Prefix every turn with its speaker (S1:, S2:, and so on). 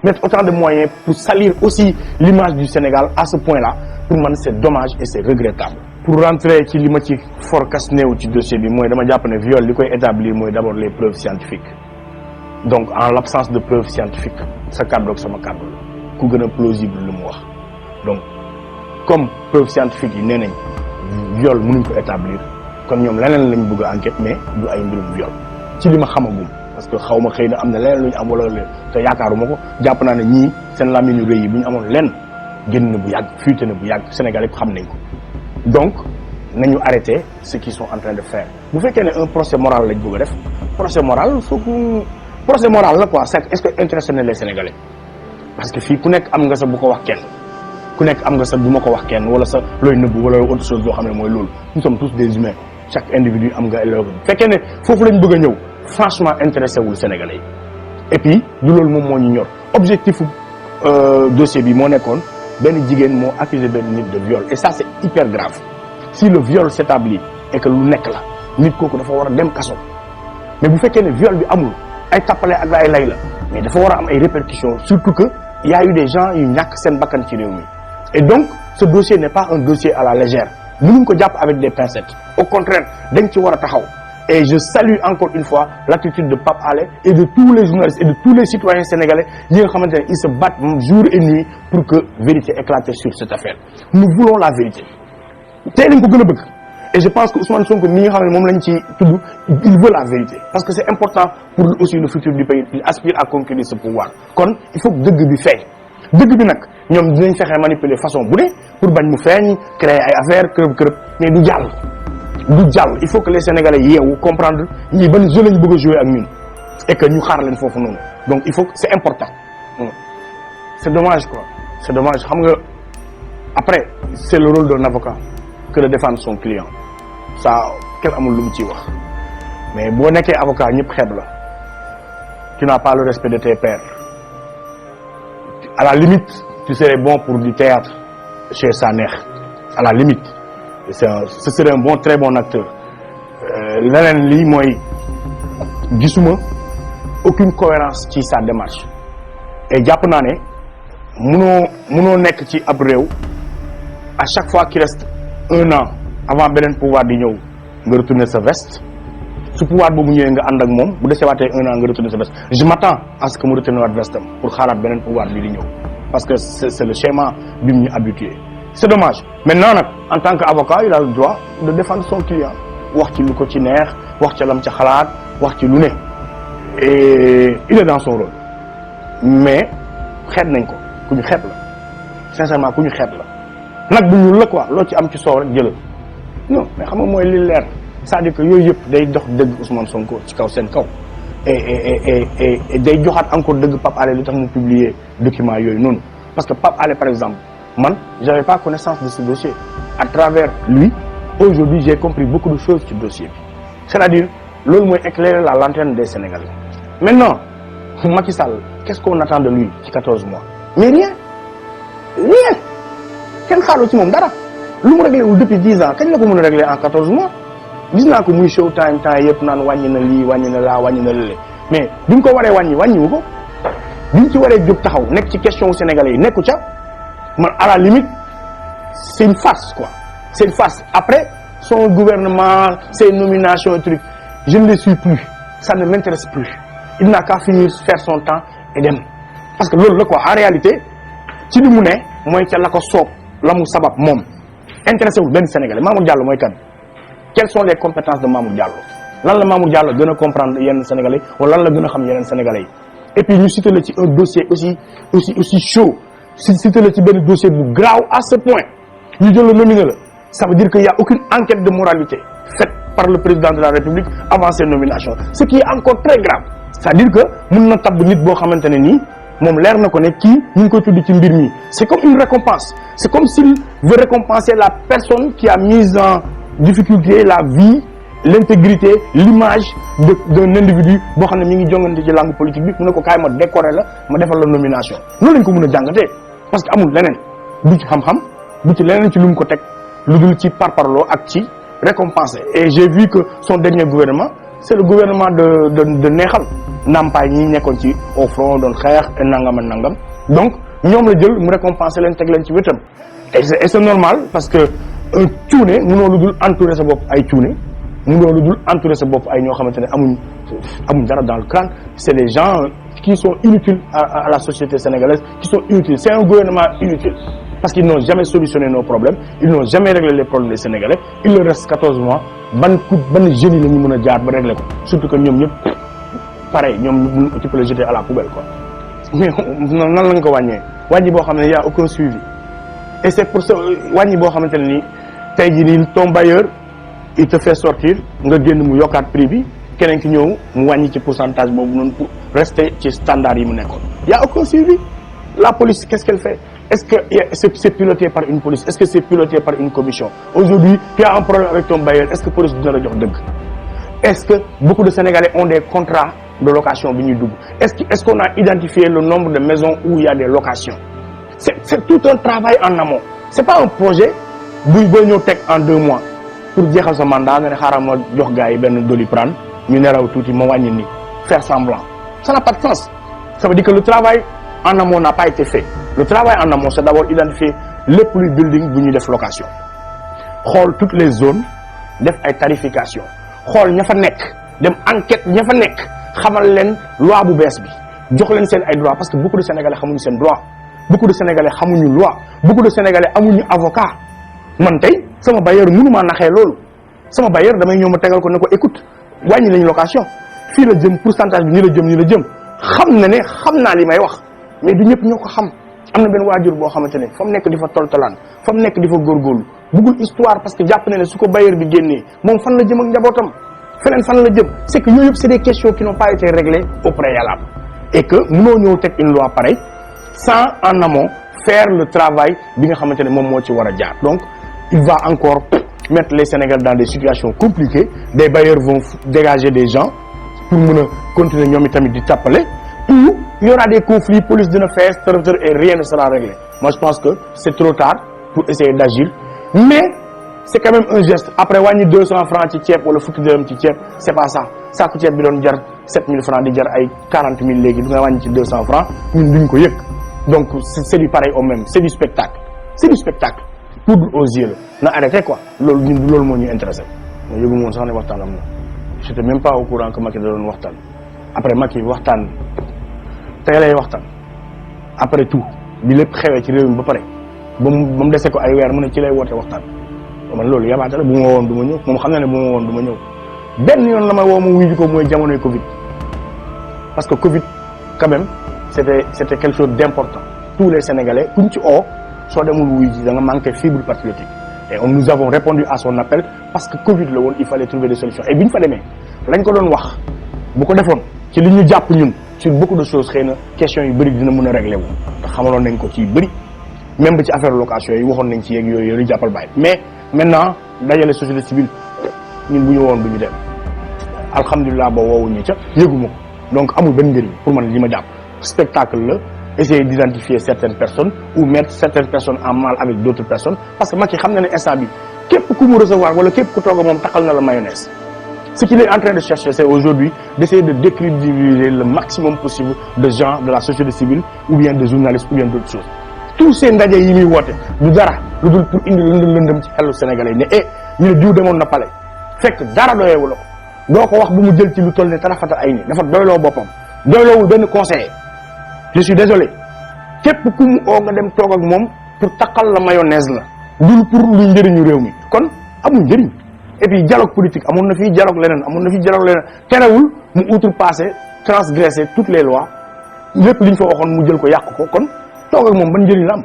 S1: mettre autant de moyens pour salir aussi l'image du Sénégal à ce point-là, pour moi c'est dommage et c'est regrettable. Pour rentrer ci li ma ci forkas néew ci dossier bi mooy dama jàpp ne viol li koy établir mooy d'abord les preuves scientifiques. Donc en l'absence de preuves scientifiques sa kàddu ak sama kàddu la ku gën a plausible lu mu wax. Donc comme preuves scientifiques yi nee nañ viol mënuñ ko établir kon ñoom leneen lañ bëgg a enquête mais du ay mbirum viol ci li ma xamagum. Parce que xaw ma xëy na am na leneen lu ñu am wala leen te yaakaaruma ko jàpp naa ne ñii seen làmmiñ yu rëy yi bu ñu amoon lenn génn na bu yàgg fuite na bu yàgg Sénégal yëpp xam nañ ko donc nañu arrêter ce qu'ils sont en train de faire bu fekkee ne un procès moral lañ bëgg a def procès moral faut que procès moral la quoi est-ce que intéressé na les Sénégalais parce que fii ku nekk am nga sa bu ko wax kenn ku nekk am nga sa du ma ko wax kenn wala sa looy nëbbu wala autre chose boo xam ne mooy loolu nous sommes tous des humains chaque individu am nga bu fekkee ne foofu lañ bëgg a ñëw franchement intéressé wul Sénégalais yi et puis du loolu moom moo ñu ñor objectif dossier bi moo nekkoon benn jigéen moo accusé benn nit de viol et ça c'est hyper grave si le viol s'établit et que lu nekk la nit kooku dafa war a dem kaso mais bu fekkee ne viol bi amul ay tappale ak ay lay la mais dafa war a am ay répercussions surtout que il y a eu des gens yu ñàkk seen bakkan ci réew mi et donc ce dossier n'est pas un dossier à la légère mënuñ ko jàpp avec des pincettes au contraire dañ ci war a taxaw. Et je salue encore une fois l'attitude de Pape Alé et de tous les journalistes et de tous les citoyens sénégalais yi nga xamante ne ils se battent jour et nuit pour que vérité éclate sur cette affaire. Nous voulons la vérité. tey lañ ko gën a bëgg et je pense que Ousmane Sonko mi nga xam ne moom lañ ci tudd il veut la vérité parce que c'est important pour aussi le futur du pays il aspire à conquérir ce pouvoir kon il faut que dëgg bi feeñ dëgg bi nag ñoom dinañ fexe manipuler façon bu ne pour bañ mu feeñ créer ay affaires kërëb mais du jàll. du jàll il faut que les Sénégalais yeewu comprendre ñii ban jeu lañ bëgg a jouer ak ñun et que ñu xaar leen foofu noonu donc il faut que c'est important c'est dommage quoi c'est dommage xam nga après c'est le rôle d'un avocat que de défendre son client ça kenn amul lu mu ciy wax mais boo nekkee avocat ñëpp xeeb la tu n'as pas le respect de tes pairs à la limite tu serais bon pour du théâtre chez Sanex à la limite ce serait un bon très bon acteur leneen lii mooy gisuma aucune cohérence ci sa démarche et jàpp naa ne mënoo nekk ci ab réew à chaque fois qu'il reste un an avant beneen pouvoir di ñëw nga retourner sa veste su pouvoir boobu ñëwee nga ànd ak moom bu desewaatee un an nga retourner sa veste je m'attends à ce que mu retourner waat vestam pour xaaraat beneen pouvoir bi di ñëw parce que c'est le schéma bi mu ñu habitué c'est dommage maintenant nag en tant qu'avocat il a le droit de défendre son client wax ci lu ko ci neex wax ca lam ca xalaat wax ci lu ne et il est dans son rôle mais xeet nañ ko ku ñu xeet la sincèrement ku ñu xeet la nag bu ñuul la quoi loo ci am ci soow rek jëlal non mais xam nga mooy li leer c'est-à-dire que yooyu yëpp day dox dëgg Ousmane Sonko ci kaw seen kaw et day joxaat encore dëgg Pape Alé lu tax mu publier document yooyu noonu parce que Pape Alé par exemple man j'avais pas connaissance de ce dossier à travers lui aujourd'hui j'ai compris beaucoup de choses ci dossier bi c'est-à-dire loolu mooy éclairer la lanterne des Sénégalais maintenant Macky Sall qu'est-ce qu'on attend de lui ci 14 mois mais rien kenn xaaroo ci moom dara lu mu réglé wul depuis 10 ans kañ la ko mën a régler en 14 mois gis naa ko muy show time temps yëpp naan wàññi na lii wàññi na laa wàññi na lële mais bi mu ko waree wàññiwu ko bi mu ci waree jóg taxaw nekk ci question sénégalais yi nekku ca man à la limite c'est une farce quoi c'est une farce après son gouvernement ses nominations et trucs je ne les suis plus ça ne m'intéresse plus il n'a qu'à finir faire son temps et dem parce que loolu la quoi en réalité ci li mu ne mooy ca la ko soob la mu sabab moom intéressé wul benn Sénégalais Mamour Diallo mooy kan quelles sont les compétences de Mamour Diallo lan la Mamour Diallo gën a comprendre yenn Sénégalais wala lan la gën a xam yeneen Sénégalais yi et puis ñu cité la ci un dossier aussi chaud cité la ci benn dossier bu grave à ce point ñu jël la nominé la ça veut dire qu'il y a aucune enquête de moralité faite par le président de la République avant ces nominations ce qui est encore très grave c'est-à-dire que mën na tabb nit boo xamante ne nii moom leer na ko ne kii ñu ngi koy tudd ci mbir mi c'est comme une récompense c'est comme s'il veut récompenser la personne qui a mis en difficulté la vie l'intégrité l'image d'un individu boo xam ne mi ngi jongante ci langue politique bi mu ne ko kaay ma décorer la ma defal la nomination noonu lañ ko mën a jàngatee parce que amul leneen du ci xam-xam du ci leneen ci lu mu ko teg lu dul ci parparloo ak ci récompenser et j'ai vu que son dernier gouvernement c'est le gouvernement de neexal ndàmpaay ñi nekkoon ci au front doon xeex et nangam ak nangam donc ñoom la jël mu récompenser leen teg leen ci wetam et c'est normal parce que un cuune mënoo lu dul entourer sa bopp ay cuune mënoo lu dul entourer sa bopp ay ñoo xamante ne amuñ dara dans le crâne c'est des gens qui sont inutiles à la société sénégalaise qui sont inutiles c'est un gouvernement inutile parce qu'ils n'ont jamais solutionné nos problèmes ils n'ont jamais réglé les problèmes des Sénégalais il leur reste 14 mois ban génie la ñu mën a jaar ba régler ko surtout que ñoom ñëpp pareil ñoom tu peux les jeter à la poubelle quoi mais nan lañ ko wàññee wàññi boo xam ne y a aucun suivi et c'est pour ça wàññi boo xamante ne nii tey jii nii ton bailleur il te fait sortir nga génn mu yokkaat prix bi keneen ki ñëw mu wàññi ci pourcentage boobu noonu pour rester ci standard yi mu nekkoon y a aucun suivi la police qu'est-ce qu'elle fait est-ce que c'est piloté par une police est-ce que c'est piloté par une commission aujourd'hui tu as un problème avec ton bailleur est-ce que police dina la jox dëgg est-ce que beaucoup de Sénégalais ont des contrats de location bi ñuy dugg est-ce qu'on a identifié le nombre de maisons où il y a des locations c'est tout un travail en amont c'est pas un projet buy boo ñëw teg en 2 mois pour jeexal sa mandat nga ne xaaral ma jox gars yi benn Doliprane ñu neraw tuuti ma wàññi ni faire semblant ça n'a pas de sens ça veut dire que le travail en amont n'a pas été fait le travail en amont c'est d'abord identifier lépp luy building bu ñuy def location xool toutes les zones def ay tarification xool ña fa nekk dem enquête ña fa nekk xamal leen loi bu bees bi jox leen seen ay droits parce que beaucoup de Sénégalais xamuñu seen droit beaucoup de Sénégalais xamuñu loi beaucoup de Sénégalais amuñu avocat man tey sama bailleur mënumaa naxee loolu sama bailleur damay ñëw ma tegal ko ne ko écoute wàññi lañu location fii la jëm pourcentage bi nii la jëm xam na ne xam naa li may wax mais du ñëpp ñoo ko xam am na benn waajur boo xamante ne fa mu nekk di fa toltolaan fa mu nekk di fa góorgóorlu bëggul histoire parce que jàpp na ne su ko bailleur bi génnee moom fan la jëm ak njabootam feneen fan la jëm c'est que yooyu yëpp c'est des questions qui n'ont pas été réglées au préalable et que mënoo ñëw teg une loi pareille sans en amont faire le travail bi nga xamante ne moom moo ci war a jaar donc il va encore mettre les Sénégalais dans des situations compliquées des bailleurs vont dégager des gens pour mën a continuer ñoom itamit di tàppale ou il y aura des conflits police dina fees tërëtër et rien ne sera réglé moi je pense que c'est trop tard pour essayer d'agir mais c'est quand même un geste après wàññi 200 francs ci ceeb wala fukki dërëm ci ceeb c'est pas ça saaku ceeb bi doon jar 7000 francs di jar ay 40 000 léegi du nga wàññi ci 200 francs ñun duñ ko yëg donc c'est du pareil au même c'est du spectacle poudre aux yeux la na arrêté quoi loolu ñun loolu moo ñu intéressé ma yëgu moon sax ne waxtaan am na j'étais même pas au courant que Macky da doon waxtaan après Macky waxtaan tey lay waxtaan après tout bi lépp xewee ci réew mi ba pare ba mu dese ko ay weer mu ne ci lay woote waxtaan man loolu yabaate la bu ma woon du ma ñëw moom xam na ne bu ma woon du ma ñëw benn yoon la ma woo ma wuyu ko mooy jamonoy Covid parce que Covid quand même c'était quelque chose d'important tous les Sénégalais kuñ ci oo soo demul wuyu ji da nga manqué fibre patriotique et nous avons répondu à son appel parce que Covid la woon il fallait trouver des solutions et bi ñu fa demee lañ ko doon wax bu ko defoon ci li ñu jàpp ñun sur beaucoup de choses xëy na questions yu bëri dina mën a régler wu te xamaloon nañ ko ci bëri même ba ci affaire location yi waxoon nañ ci yeeg yooyu lu jàppal bàyyi mais maintenant dajale société civile ñun bu ñu woon du ñu dem alhamdulilah ba woowuñu ca yëguma ko donc amul benn njëriñ pour man li ma jàpp spectacle la essayer d'identifier certaines personnes ou mettre certaines personnes en mal avec d'autres personnes parce que Macky xam na ne instant bi képp ku mu recevoir wala képp ku toog moom taxal na la mayonnaise ce qu'il est en train de chercher c'est aujourd'hui d'essayer de décrédibiliser le maximum possible de gens de la société civile ou bien de journalistes ou bien d'autres choses tous ces ndaje yi muy woote du dara lu dul pour indi lëndëm ci xelu Sénégalais ne ñu ne diw demoon na pale fekk dara doyewu la ko doo ko wax bu mu jël ci lu toll ne tarafata ay ni dafa doyloo boppam doyloowul benn conseiller je suis désolé képp ku mu oo nga dem toog ak moom pour taqal la mayonnaise la dul pour lu njëriñu réew mi kon amul njëriñ et puis dialogue politique amoon na fii dialogue leneen terewul mu outrepasser transgresser toutes les lois lépp li ñu fa waxoon mu jël ko yàq ko kon toog ak moom ban njëriñ la am